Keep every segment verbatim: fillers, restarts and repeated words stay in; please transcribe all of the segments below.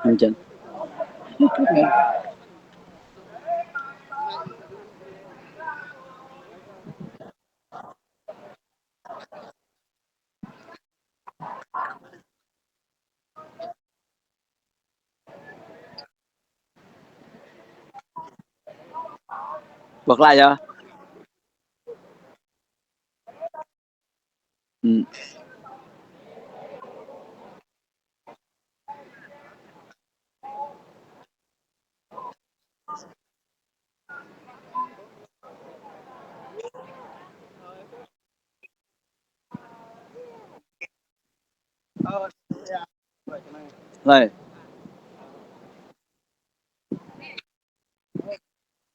Hăm čăn. Bơ klă yơh. Hmm. Hlei.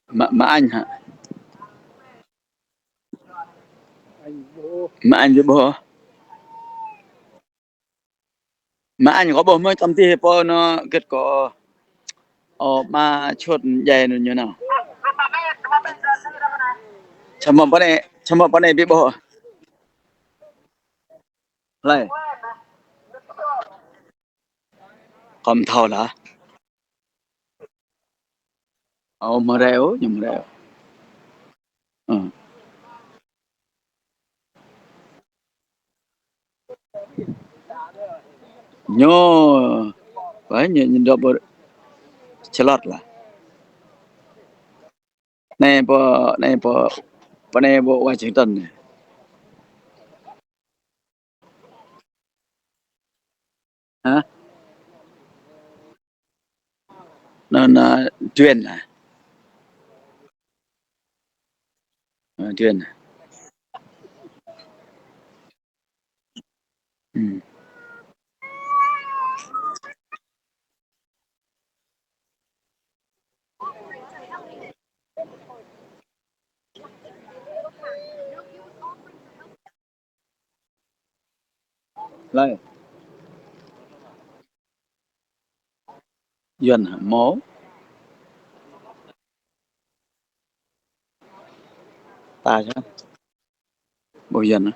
Ma, ma anh hă? Ma anh ƀuh. Ma anh kâo ƀuh mơh tăm tih pô nơ gĭt kâo. Ơ, ma čhut djai ñu nao. Čăm mă pô anei, čăm mă pô anei bi ƀuh. Hlei. Kâo mthâo lah. Ơ, mreo, ñu mreo. Ơ. Ñu, ƀai ñu, ñu dôk ƀơ člot lah. Anei pô, anei pô, pô anei pô Washington anei. Hă? Anăn, anăn, Duen lah. Ơ, Duen lah. Hmm. Hlei. Yuăn hă? Mâo. Ta čăn. Ƀuh Yuăn hă?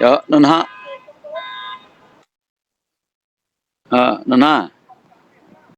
Yơh, anăn hă. Ơ, anăn hă.